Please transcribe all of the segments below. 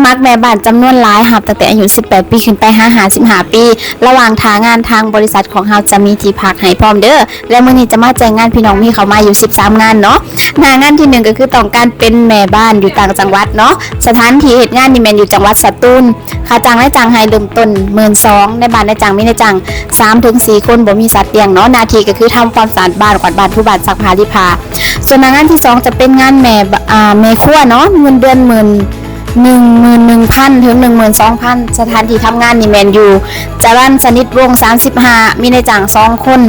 ມັກແມ່ບ້ານຈຳນວນຫຼາຍ ຮັບຕັ້ງແຕ່ອາຍຸສິບແປດປີຂຶ້ນໄປຫາຫ້າສິບຫ້າປີ. ລະຫວ່າງຖ້າງານ ທາງບໍລິສັດຂອງເຮົາຈະມີທີ່ພັກໃຫ້ພ້ອມເດີ້. ແລະ ມື້ນີ້ຈະມາແຈ້ງງານພີ່ນ້ອງ ມີເຂົ້າມາຢູ່ສິບສາມງານເນາະ. ໜ້າງານທີໜຶ່ງ ກໍຄືຕ້ອງການເປັນແມ່ບ້ານຢູ່ຕ່າງຈັງຫວັດເນາະ. ສະຖານທີ່ເຮັດງານນີ້ແມ່ນຢູ່ຈັງຫວັດສະຕູນ. ຄ່າຈ້າງນາຍຈ້າງໃຫ້ເລີ່ມຕົ້ນໝື່ນສອງ ໃນບ້ານນາຍຈ້າງມີນາຍຈ້າງສາມເຖິງສີ່ຄົນ ບໍ່ມີສັດລ້ຽງເນາະ. ໜ້າທີ່ກໍຄືທຳຄວາມສະອາດບ້ານ, ກວາດບ້ານ, ຖູບ້ານ, ຊັກຜ້າ, ລີດຜ້າ. ສ່ວນໜ້າງານທີສອງຈະເປັນງານແມ່ ອ່າ ແມ່ຄົວເນາະ, ເງິນເດືອນໝື່ນ ໜຶ່ງໝື່ນໜຶ່ງພັນ ເຖິງ ໜຶ່ງໝື່ນສອງພັນ. ສະຖານທີ່ທຳງານນີ້ແມ່ນຢູ່ຈະລັນສະນິດວົງ ສາມສິບຫ້າ ມີນາຍຈ້າງສອງຄົນ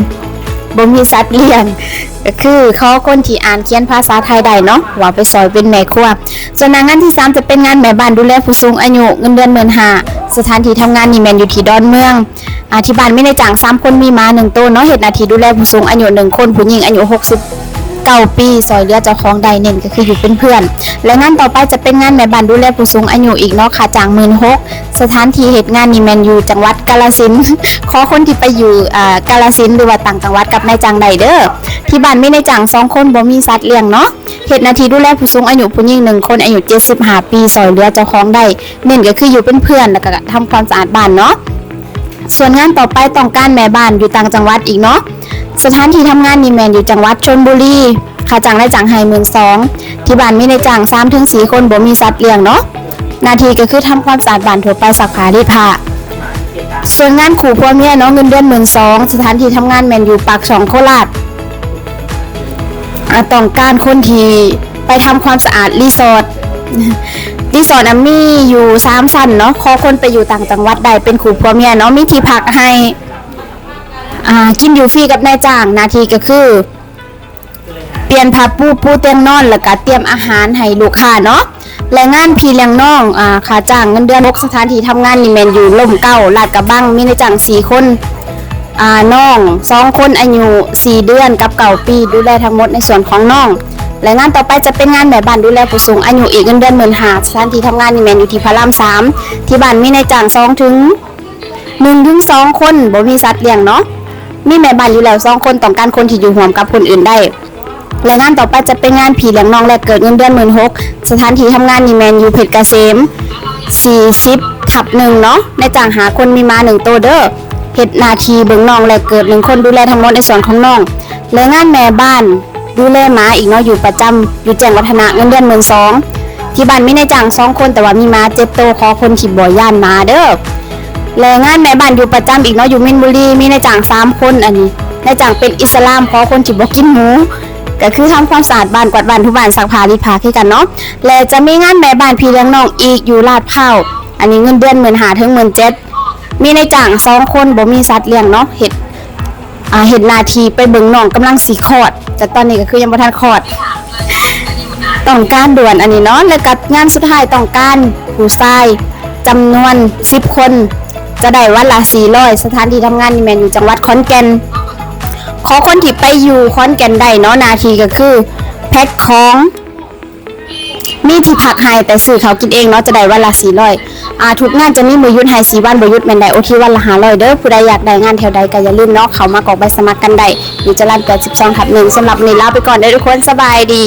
ບໍ່ມີສັດລ້ຽງ ກໍຄືຂໍຄົນທີ່ອ່ານຂຽນພາສາໄທໄດ້ເນາະ ວ່າໄປຊ່ອຍເປັນແມ່ຄົວ. ສ່ວນໜ້າງານທີສາມຈະເປັນງານແມ່ບ້ານດູແລຜູ້ສູງອາຍຸ ເງິນເດືອນໝື່ນຫ້າ. ສະຖານທີ່ທຳງານນີ້ແມ່ນຢູ່ທີ່ດອນເມືອງ. ອ່າ ທີ່ບ້ານມີນາຍຈ້າງສາມຄົນ ມີໝາໜຶ່ງໂຕເນາະ, ເຮັດໜ້າທີ່ດູແລຜູ້ສູງອາຍຸໜຶ່ງຄົນ, ຜູ້ຍິງອາຍຸຫົກສິບເກົ້າປີ ຊ່ອຍເຫຼືອເຈົ້າຂອງໄດ້, ເນັ້ນກໍຄືຢູ່ເປັນເພື່ອນ. ແລະ ງານຕໍ່ໄປຈະເປັນງານແມ່ບ້ານດູແລຜູ້ສູງອາຍຸອີກເນາະ, ຄ່າຈ້າງໝື່ນຫົກ. ສະຖານທີ່ເຮັດງານນີ້ແມ່ນຢູ່ຈັງຫວັດກາລະສິນ. ຂໍຄົນທີ່ໄປຢູ່ ອ່າ ກາລະສິນ ຫຼືວ່າຕ່າງຈັງຫວັດກັບນາຍຈ້າງໄດ້ເດີ້. ທີ່ບ້ານມີນາຍຈ້າງສອງຄົນ ບໍ່ມີສັດລ້ຽງເນາະ, ເຮັດໜ້າທີ່ດູແລຜູ້ສູງອາຍຸຜູ້ຍິງໜຶ່ງຄົນ ອາຍຸເຈັດສິບຫ້າປີ ຊ່ອຍເຫຼືອເຈົ້າຂອງໄດ້, ເນັ້ນກໍຄືຢູ່ເປັນເພື່ອນ ແລ້ວກໍທຳຄວາມສະອາດບ້ານເນາະ. ສ່ວນງານຕໍ່ໄປຕ້ອງການແມ່ບ້ານຢູ່ຕ່າງຈັງຫວັດອີກເນາະ. ສະຖານທີ່ທຳງານນີ້ແມ່ນຢູ່ຈັງຫວັດຊົນບູລີ, ຄ່າຈ້າງນາຍຈ້າງໃຫ້ໝື່ນສອງ. ທີ່ບ້ານມີນາຍຈ້າງສາມເຖິງສີ່ຄົນ ບໍ່ມີສັດລ້ຽງເນາະ. ໜ້າທີ່ກໍຄືທຳຄວາມສະອາດບ້ານທົ່ວໄປ, ຊັກຜ້າ, ລີດຜ້າ. ສ່ວນງານຄູ່ຜົວເມຍເນາະ, ເງິນເດືອນໝື່ນສອງ. ສະຖານທີ່ທຳງານແມ່ນຢູ່ປາກຊ່ອງໂຄລາດ. ອ່າ ຕ້ອງການຄົນທີ່ໄປທຳຄວາມສະອາດຣີສອດ. ຣີສອດ ອ່າ ມີຢູ່ສາມຊັ້ນເນາະ, ຂໍຄົນໄປຢູ່ຕ່າງຈັງຫວັດໄດ້ ເປັນຄູ່ຜົວເມຍເນາະ, ມີທີ່ພັກໃຫ້ ອ່າ ກິນຢູ່ຟຣີກັບນາຍຈ້າງ. ໜ້າທີ່ກໍຄື ປ່ຽນຜ້າປູ ປູຕຽງນອນ ແລ້ວກະຕຽມອາຫານໃຫ້ລູກຄ້າເນາະ. ແລະ ງານພີ່ລ້ຽງນ້ອງ ອ່າ ຄ່າຈ້າງເງິນເດືອນຫົກ. ສະຖານທີ່ທຳງານນີ້ແມ່ນຢູ່ລົມເກົ້າ ລາດກະບັງ, ມີນາຍຈ້າງສີ່ຄົນ, ອ່າ ນ້ອງສອງຄົນ ອາຍຸສີ່ເດືອນກັບເກົ້າປີ ດູແລທັງໝົດໃນສ່ວນຂອງນ້ອງ. ແລະ ງານຕໍ່ໄປຈະເປັນງານແມ່ບ້ານດູແລຜູ້ສູງອາຍຸອີກ, ເງິນເດືອນໝື່ນຫ້າ. ສະຖານທີ່ທຳງານນີ້ແມ່ນຢູ່ທີ່ພະລາມສາມ, ທີ່ບ້ານມີນາຍຈ້າງສອງເຖິງ ໜຶ່ງເຖິງສອງຄົນ ບໍ່ມີສັດລ້ຽງເນາະ, ມີແມ່ບ້ານຢູ່ແລ້ວສອງຄົນ, ຕ້ອງການຄົນທີ່ຢູ່ຮ່ວມກັບຄົນອື່ນໄດ້. ແລະ ງານຕໍ່ໄປຈະເປັນງານພີ່ລ້ຽງນ້ອງແລກເກີດ, ເງິນເດືອນໝື່ນຫົກ. ສະຖານທີ່ທຳງານນີ້ແມ່ນຢູ່ເພັດກະເສມສີ່ສິບທັບໜຶ່ງເນາະ, ນາຍຈ້າງຫ້າຄົນ, ມີໝາໜຶ່ງໂຕເດີ້, ເຮັດໜ້າທີ່ເບິ່ງນ້ອງແລກເກີດໜຶ່ງຄົນ, ດູແລທັງໝົດໃນສ່ວນຂອງນ້ອງ. ແລະ ງານແມ່ບ້ານ ດູແລໝາອີກເນາະ, ຢູ່ປະຈຳຢູ່ແຈ້ງວັດທະນະ, ເງິນເດືອນໝື່ນສອງ. ທີ່ບ້ານມີນາຍຈ້າງສອງຄົນ, ແຕ່ວ່າມີໝາເຈັດໂຕ, ຂໍຄົນທີ່ບໍ່ຢ້ານໝາເດີ້. ແລະ ງານແມ່ບ້ານຢູ່ປະຈຳອີກເນາະ, ຢູ່ມີນບຸລີ, ມີນາຍຈ້າງສາມຄົນ, ອັນນີ້ນາຍຈ້າງເປັນອິດສະລາມ, ຂໍຄົນທີ່ບໍ່ກິນໝູ, ກໍຄືທຳຄວາມສະອາດບ້ານ, ກວາດບ້ານ, ຖູບ້ານ, ຊັກຜ້າ, ລີດຜ້າຄືກັນເນາະ. ແລະ ຈະມີງານແມ່ບ້ານພີ່ລ້ຽງນ້ອງອີກຢູ່ລາດພ້າວ, ອັນນີ້ເງິນເດືອນໝື່ນຫ້າເຖິງໝື່ນເຈັດ. ມີນາຍຈ້າງສອງຄົນ, ບໍ່ມີສັດລ້ຽງເນາະ, ເຮັດ ອ່າ ເຮັດໜ້າທີ່ໄປເບິ່ງນ້ອງກຳລັງຊິຄອດ, ແຕ່ຕອນນີ້ກໍຄືຍັງບໍ່ທັນຄອດ, ຕ້ອງການດ່ວນອັນນີ້ເນາະ. ແລ້ວກໍງານສຸດທ້າຍ, ຕ້ອງການຜູ້ຊາຍຈຳນວນສິບຄົນ, ຈະໄດ້ວັນລະສີ່ຮ້ອຍ. ສະຖານທີ່ທຳງານນີ້ແມ່ນຢູ່ຈັງຫວັດຂອນແກ່ນ, ຂໍຄົນທີ່ໄປຢູ່ຂອນແກ່ນໄດ້ເນາະ. ໜ້າທີ່ກໍຄືແພັກຂອງ, ມີທີ່ພັກໃຫ້, ແຕ່ຊື້ເຂົ້າກິນເອງເນາະ, ຈະໄດ້ວັນລະສີ່ຮ້ອຍ. ອ່າ ທຸກງານຈະມີມື້ຢຸດໃຫ້ສີ່ວັນ, ບໍ່ຢຸດແມ່ນໄດ້ໂອທີວັນລະຫ້າຮ້ອຍເດີ້. ຜູ້ໃດຢາກໄດ້ງານແຖວໃດກໍຢ່າລືມເນາະ, ເຂົ້າມາກອກໃບສະໝັກກັນໄດ້ ຢູ່ຈະລັນແປດສິບສອງທັບໜຶ່ງ. ສຳລັບມື້ນີ້ລາໄປກ່ອນເດີ້ທຸກຄົນ, ສະບາຍດີ.